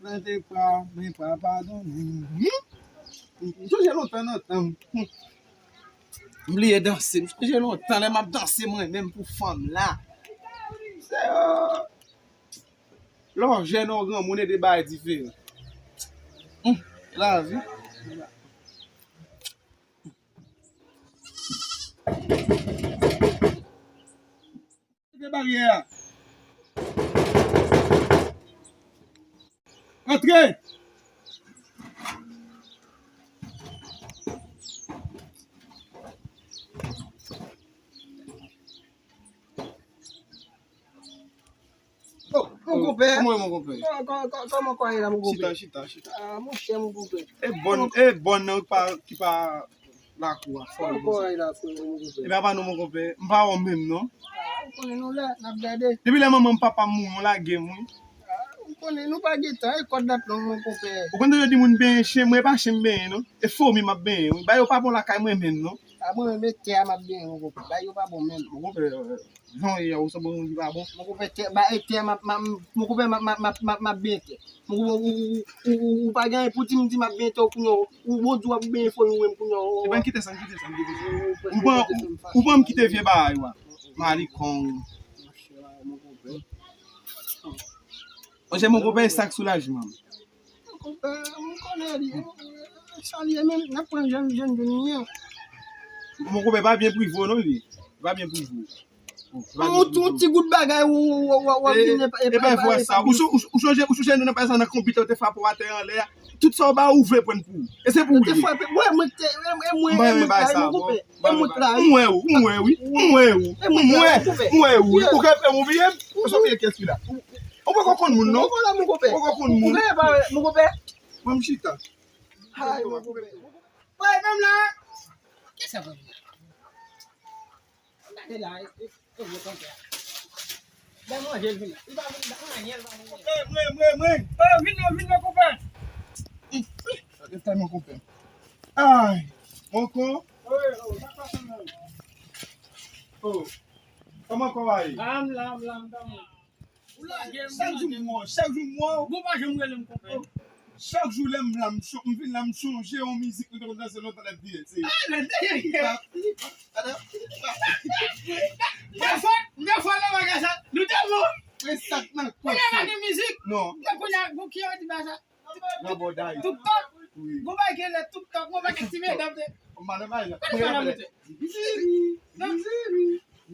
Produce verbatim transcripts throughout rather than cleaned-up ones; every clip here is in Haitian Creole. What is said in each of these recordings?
Mwen te pa, mwen pa padone. Hmm? M sonje lontan nan tan. Hmm. M bliye danse. M sonje lontan lè m ap danse mwen menm pou fanm la. Se, euh, lè w jèn, yon granmoun e de bagay diferan. Hmm. Lavi. Kite baryè a. Antre! Oh, mon konpè. Kòman, mon konpè? Kò-, kò-, kò-, kòman kò ye la, mon konpè? Chita, chita, chita. Ah, monchè, mon konpè. E bòn, e bòn nan ki pa, ki pa lakou a, fò yo. Kòman kò ye la, frè, mon konpè? Epi apa nou, mon konpè? M pa wè w menm, non. Ah, ou konnen nou la, n ap gade. Depi lè manman m, papa m mouri, w lage m, wi. Ah, ou konnen nou pa gen tan, e kòd la t long, mon konpè. Ou konn yo di moun benyen chen, mwen e pa chen m benyen, non. E fomi m ap benyen, wi. Bagay yo pa bon lakay mwen menm, non. Ah, mwen menm e tè a m ap benyen, mon konpè. Bagay yo pa bon menm. Mon konpè, euh, jan w ye a, ou sanble yon moun ki pa bon. Mon konpè, tè, ba, e tè, m ap, m ap, mon konpè, m ap, m ap, m ap, m ap, m ap benyen tè. Mon konpè, ou, ou, ou, ou, ou pa gen anyen pou di m, di m ap benyen tè w kounye a. Ou, ou, Bondye w ap benyen fomi w menm kounye a. Ebyen, kite sa, kite sa, kite sa. Ou pran, ou, ou pran m kite vye bagay, wa. Malikong. Monchè, mon konpè. Monchè, mon konpè, e sa k soulajman m. Mon konpè, m konnen li. Sa li ye menm, n ap pran jèn, jèn, jèn li an. Mon konpè, pa byen prive w non li. Pa byen prive w. Yon ti, yon ti gout bagay, w, w, w, w, w ap vin e, e, e pa vwa sa. Ou so-, ou, ou sonje, ou sonje nou nan pase nan konbit la, ou te frape w atè anlè a. Tout sa w ba ou vle pran pou ou. E se pou ou li ye. Ou te frape, mwen, mwen te, e, e mwen, e mwen la, mon konpè. E mwen la, wi. M wè ou, m wè, wi. M wè ou. M wè, m wè ou, wi. Ou ka fè m oubliye m? Ou sa oubliye kiyès ki la? Ou poko konn moun, non? Ou poko konn moun. Ou pa wè, mon konpè? Mwen m chita. Ay, mon konpè. Wè, menm la. Kisa konn la? Gade la, e, e, e, vye konpè. Lè manje l vin la. Li pa vin, li pa manyen, li pa manyen. Mwen, mwen, mwen. Oh, vin non, vin non, konpè. Gade tèlman konpè. Ay, mon kon. Oh, oh, sa pase menm. Oh, kòman kò a ye? Ah, m la, m la, m la. Ou lage m, ou lage m. Chak jou m wè w, chak jou m wè w. Bon, pa janm rele m konpè. Chak jou lè m la, m cho-, m vin la, m chonje yon mizik nou te konn danse lontan lè m vire. Se ah, lè m te... Defwa, defwa nan bagay sa, nou te bon. E sa k nan kò sa. Kounye a pa gen mizik. Non. Men kounye a, bon, ki yo di ba sa? Nan bò Dayiti. TikTok. Wi. Gon bagay gen lè TikTok, gon bagay ti medam te. Malè bagay la. Kounye a la monte. Ziziri, ziziri,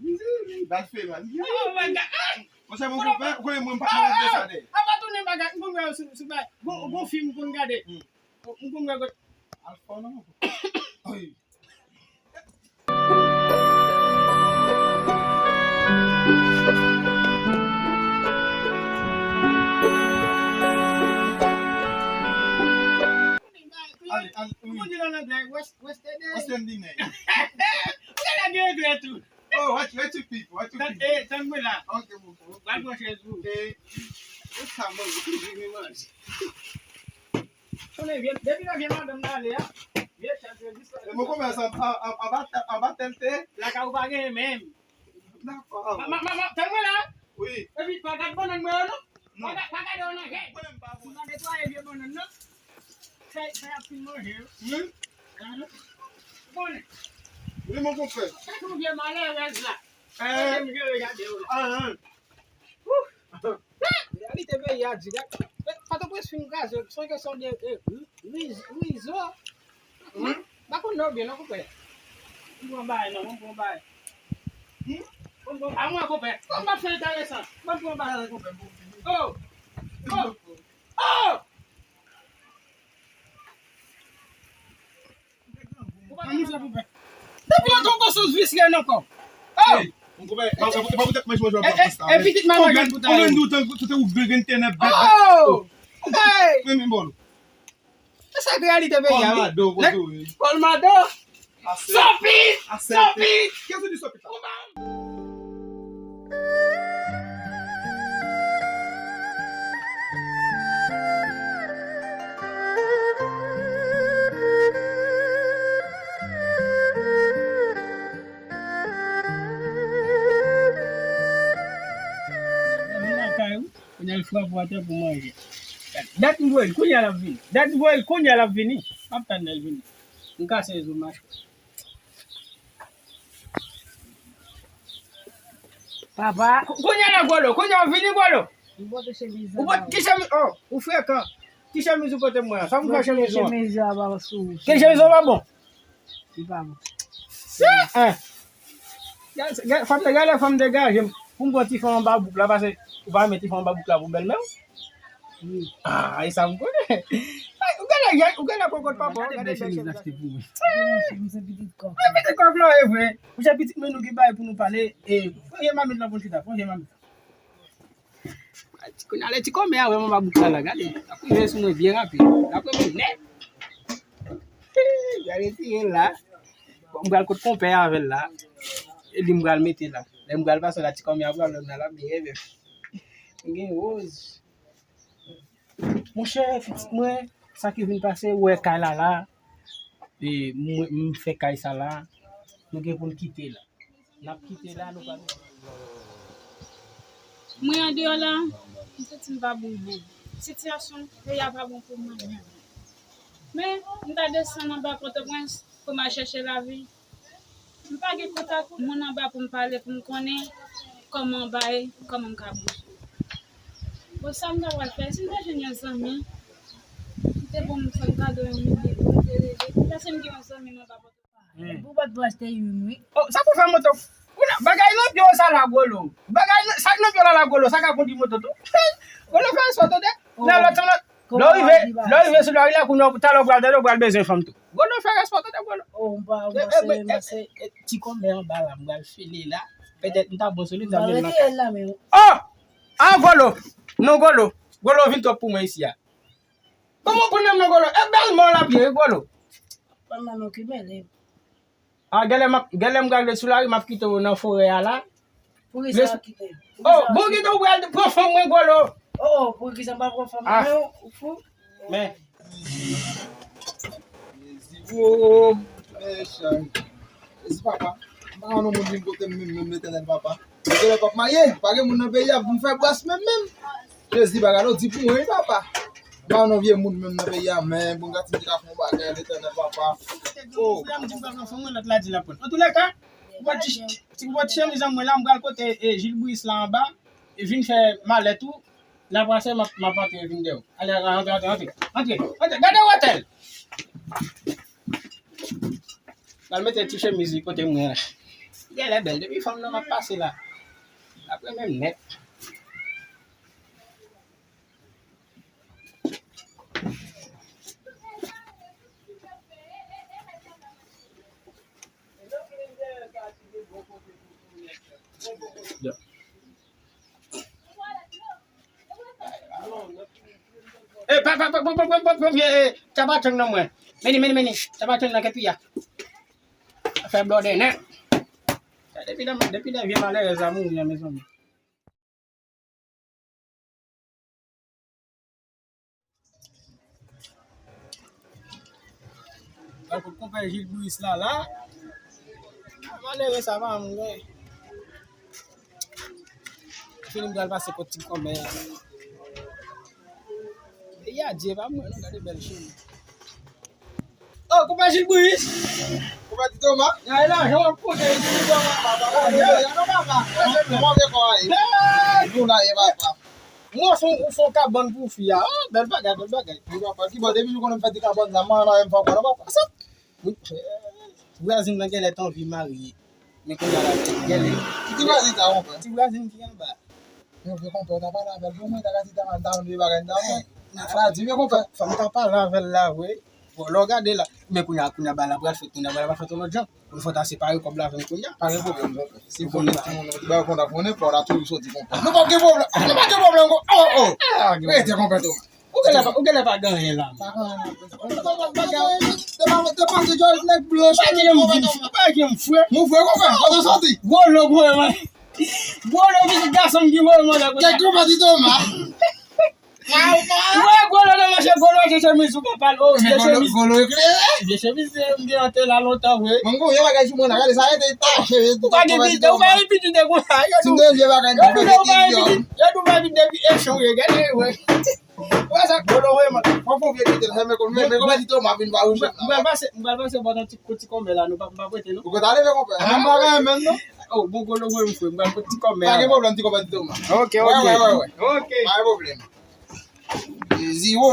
ziziri. Bat fè mal. Oh my God. Monchè, mon konpè, ou konnen mwen m pa mwen de sa de. Apa tounen bagay, m konn wè yo sou, sou bagay. Gon, gon fim m konn gade. Hmm. M konn wè gon. Al fò non. Wi. Ale, ale, wi. Ou konn di l an anglè, West, West Indian. West Indian. Ou genlè gen anglè tou. Oh, what, what you people, what you people? Eh, tann mwen la. Ok, mon frè. Pral pran chèz pou ou. Eh, ou sa manje, ou toujou vin manje. Konnen vye, depi nan vye madanm nan ale a, vye chèz yo disparèt. E mon konpè sa, a, a, anba, anba tèl te. Lakay ou pa genyen menm. Dakò. Ma, ma, ma, ma, tann mwen la. Wi. Epi pa gad bannann mwen yo non. Non. Pa gad, pa gade yo nan je. Mwen menm pa bon. M pa netwaye vye bannann nan. Fè, fè y ap fin manje yo. Wi. Ahan. Konnen. Wi, mon konpè. Sa tou vye malerèz la. Eh. Kote m jere gade yo la. Ahan. Reyalite peyi a di, gad. Pòtoprens fin kraze, se kesyon de, eh, riz-, rizo. Hmm? M pa konn non byen non, konpè. M pran bagay non, m pran bagay. Hmm? M pran, a mwen, konpè. M pa fè enteresan. M pran bagay la, konpè. Oh! Oh! Oh! Depi lontan w gon sòs visye nan kò w. Oh! Ey, mon konpè, e pa poutèt manje manje w ap pran sa. E pitit manman gen pou ta ye. Konpè, ou te ouvri grenn tenèb bèt bèt. Oh! Hey! Men men bòl. Se sa k reyalite peyi a wi. Kolmado, kote w ye? Kolmado. Sopi! Sopi! Kiyès ou di sopi sa? Vin lakay ou, kounye a l frape w atè pou manje. Dat m voye l, kounye a l ap vini. Dat m voye l, kounye a l ap vini. M ap tann lè l vini. M kase zo machwè. Papa. Kounye a la, Gwolo, kounye a w vini, Gwolo. Ou pote chemiz la. Ou pote, ki chemiz, oh, ou frekan. Ki chemiz ou pote mwen an? Sa pou fè chemiz ou an? Chemiz la pa sou. Ki chemiz ou pa bon? Li pa bon. Fanm te gade, fanm te gaje m. Pou m pran ti fanm anba bouk la, paske ou pa renmen ti fanm anba bouk la pou bèlmè w. Ah, e sa m konnen. Ou gade, ou gade kokot papa, ou gade bèl chemiz l achte pou mwen. Mwen pitit kòk. Mwen pitit kòk la, e vre. Ou se pitit men nou ki bay pou nou pale. E, pran je mamit la pou l chita, pran je mamit la. Kounye a lè ti kòmè a wè manman bouk la la, gade. L ap rive sou mwen byen rapid. L ap rive nèt. Gade retire l la. Bon, m pral kot konpè avè l la. E li m pral mete la. Lè m pral pase la, ti kòmè a pral wè m nan, l ap byen renmen m. M gen woz. Monchè, pitit mwen, sa ki vin pase, ou wè kay la la. E mwen, m fè kay sa la. Nou gen pou n kite la. N ap kite la, nou pral. Mwen andeyò la, m santi m pa bon menm. Sitiyasyon peyi a pa bon pou mwen menm. Men, m ta desann anba Pòtoprens pou m al chèche lavi. M pa gen kontak moun anba pou m pale, pou m konnen kòman anba ye, kòman m ka bouje. Bon, sa m ta pral fè? Si m ta jwenn yon zanmi, li te ban m fè m kado yon milye pou m te rele. Paske m gen yon zanmi m anba Pòtoprens. Hmm. Pou bat pou achte youn, wi. Oh, sa pou fè moto. Ou nan bagay nan pye w sa la, Gwolo. Bagay nan, sa k nan pye w la, la, Gwolo, sa ka kondi moto tou. Gwolo fè respè w tande. Oh. Nan lòt, nan lòt. Lè w rive, lè w rive sou lari la, kounye a, talè w pral tande, w pral bezwen fanm tou. Gwolo fè respè w tande, Gwolo. Oh, m pa, m pase, m pase. Ti kòmè anba la, m pral fele la. Petèt, m ta bon sou li, m ta menm nan kay. Oh! Ah, Gwolo. Non, Gwolo. Gwolo vin twòp pou mwen isi a. Kòman w konn nan men Gwolo? E bèl mò l ap ye, wi, Gwolo. Kòman nou ki mele? A, genlè m ap, genlè m gade sou lari, m ap kite w nan forè a la. Poukisa w ap kite? Oh, bon, kite w pral pran fanm mwen, Gwolo. Oh, oh, poukisa m pa pran fanm mwen, ou fou? Men. Jezi, papa. M pa wè non moun vin kote m menm, menm, Letènèl, papa. Genlè p ap marye, pa gen moun nan peyi a pou m fè bwès menm, menm. Jezi, bagay la di pou mwen, wi, papa. M pa wè non vye moun menm nan peyi a, men bon, gad si m te ka fè yon bagay, Letènèl, papa. Oh. Frè m di m pa pran fanm mwen, lòt la di l ap pran. Antoulèka, pou ti, ti, pou ti chemiz an mwen la, m pral kote, e, Jil Bouris la anba, e vin fè malèt ou, lè apre sa, m ap, m ap antre vin dèyè w. Ale, ale, antre, antre, antre. Antre, antre, gade wotèl! Pral mete ti chemiz li kote mwen an. Genlè bèl, depi fanm nan m ap pase la. L ap renmen m nèt. E, pa, pa, pa, pa, pa, pa, pa, pa, e, e, taba tchang nan mwen. Meni, meni, meni. Taba tchang nan kepi a. Fè blòdè nèt. Depi nan, depi nan vye malere sa mouri nan mezanmi. Donk, konpè Jil Bouris la, la. Malere sa pa moun gen. Fini m pral pase kot ti kòmè a. Peyi a Dye pa mwen, non, gade bèl cheri. Oh, konpè Jil Bouris. Konpè Ti Toma. Gade lajan w ap konte, Ti Toma. Papa, papa, papa. Kòman w ye, kòman w ye? Hey! Nou la, ye papa. Mwen fon, ou fon kabann pou fi a. Oh, bèl bagay, bèl bagay. Wi, papa, ki bò, depi jou konnen m fè ti kabann sa, mwen la, m fè ankò, non, papa. Sa, wi, vwazin nan genlè t anvi marye. Men kounye a la, genlè. Ki ti vwazin sa, konpè? Ti vwazin ki anba. Yo, vye konpè, w ta pale avè l pou mwen, ta ka di ta mal, ta konn vye bagay, ta konn. Sa di, vye konpè. Fò m ta pale avè l la, wi. Bon, lè w gade la. Men kounye a, kounye a, bagay la pral fèt, kounye a, bagay la pral fèt yon lòt jan. Pou nou fè ta separe kòb la avè m kounye a, pa gen pwoblèm. Se konnen ti moun nan, ti bagay konn ap konnen, pa w la toujou soti konpè. Nou p ap gen pwoblèm. Nou p ap gen pwoblèm, oh, oh. Rete konpè tou. Ou genlè pa, ou genlè pa gen anyen la. Pa gen anyen la. Te pa, te pa se George nèg blanch. Pa gen m, pa gen m, frè. Mwen frè konpè, kote w soti? Gwolo, gwolo, man. Gwolo, pitit gason m ki voye mwen la. Kèk konpè Ti Toma. Ou wè Gwolo nan manchè, Gwolo achte chemiz pou papa l. Oh, vye chemiz. Gwolo eklere. Vye chemiz, m gen antre la lontan, vre. Mwen, m gon vye bagay sou mwen la, gade sa rete tache. Ou pa gen piti, ou pa gen piti de konsa. Si m te vye bagay, yo di w pa gen piti, yo di w pa gen piti depi echange, gade, vre. Ou wè sa? Golo, wi, man. Fò fò vye kite l, men, men, men, kòman di Toma vin pa wouj la? M pral pase, m pral pase bò nan ti, ti kòmè la, nou pa, m pa prete, non. Ou konn ale vè konpè? Ah, m pa renmen, non. Oh, bon, Golo, wi, m fè, m pral pran ti kòmè la. Pa gen pwoblèm, ti kòmè di Toma. Ok, ok. Wè, wè, wè, wè. Ok. Pa gen pwoblèm. Dezi, wo,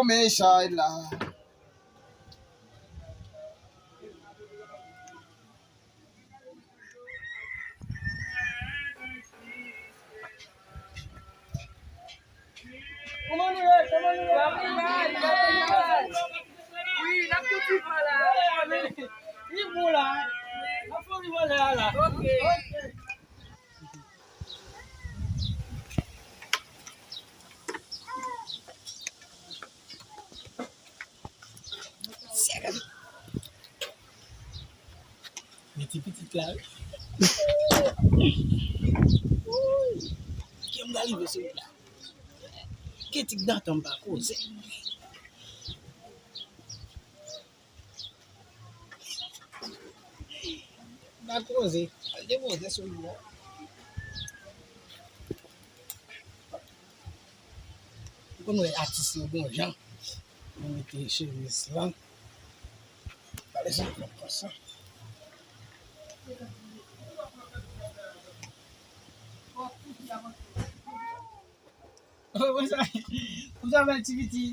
men chay la. Kòman nou ye? Kòman nou ye? Wi, n ap fouti pran la. Li bon la. N ap fè li pran la, la. Ok. Men ti pitit la, wi. Kè m ka rive sou la. Kè ti datan m pa koze. Pa koze. Al depoze sou li a. Ou konn wè atis yo gon jan. Yo mete chemiz lan. Pale sa konsa. Ou sa, ou sa fè ti piti?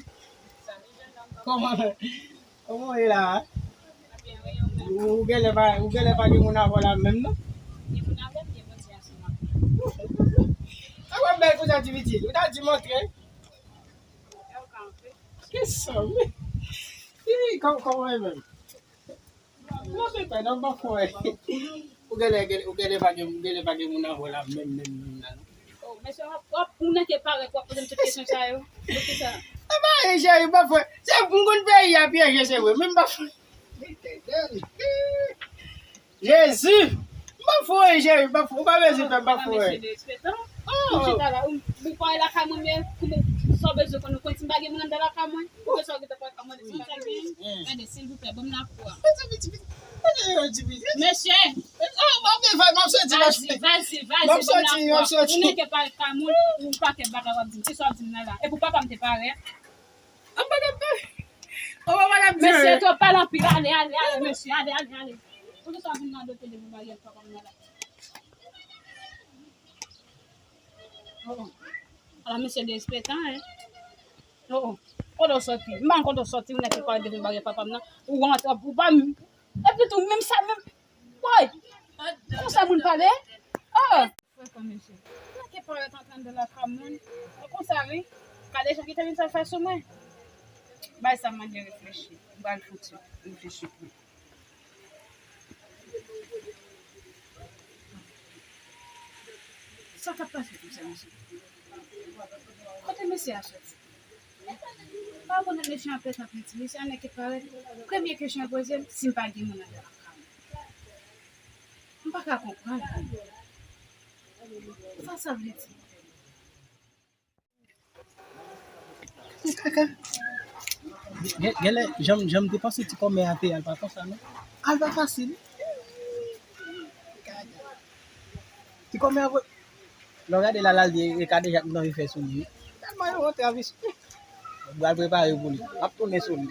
Kòman, kòman w ye la a? Ou genlè pa, ou genlè pa gen moun avè w la menm, non? Sa w ap bèl konsa ti piti? Ou ta di montre. Ki sa, wi? Ih, kò-, kòman w ye menm? Mwen se pa nan bafon, eh. Ou genlè, ou genlè pa gen, ou genlè pa gen moun avè w la, menm, menm, menm la, non. Oh, mesye, w ap, w ap, ou nan ke parèt, w ap poze m tout kesyon sa yo. Poukisa? E pa anyen, cheri, bafon. Se m konn peyi a pyeje, se vre, men m bafon. Jezi! M bafon, cheri, m bafon. Ou pa bezwen fè m bafon, eh. Mesye derespektan. Oh! Ou chita la, ou, ou pa lakay mwen, men kouman, sa w bezwen konn, ou konn si m pa gen moun anndan lakay mwen? Ou bezwen gen lakay mwen, sa w gen? Gade, silvouplè, ban m lakou a. Mesye! Oh, m ap soti, m ap soti. Vazi, vazi, vazi, ban m lakou a. Ou nan ke parèt lakay moun, ou pakèt bagay w ap di m. Kisa w ap di m nan la? Epi papa m te parèt. An pa t ap pè. An pa t ap pè. Mesye, twòp pale anpil. Ale, ale, ale, mesye. Ale, ale, ale. Poukisa w vin nan do tele pou bagay papa m nan la? Oh, oh. Ala mesye derespektan, en. Oh, oh. Kote w soti? M pa konn kote w soti, ou nèk ki pale devan bagay papa m nan. Ou rantre, ou pa m. Epi tou, menm sa, menm. Woy! Konsa moun pale? Oh! Frè pa mesye. Mwen te parèt antre anndan lakay moun. Konsa wi. Gade jan ki te vin sa fè sou mwen. Bay sa m mande reflechi. M pral fouti reflechi pou. Sa k ap pase konsa mesye? Kote mesye a soti? Pa konnen mesye an pèt anpil ti mesye an nèk ki parèt. Premye kesyon l poze m, si m pa gen moun anndan lakay mwen. M pa ka konprann. Sa sa vle di? Kaka. Gen, genlè, jan m, jan m te panse ti kòmè a te al pa konsa, non. Al pa fasil. Ti kòmè a vo-, lè w gade la, l al di e kadejak m t anvi fè sou li, wi. Tèlman yo wont avè sou. M pral prepare pou li. M ap tounen sou li.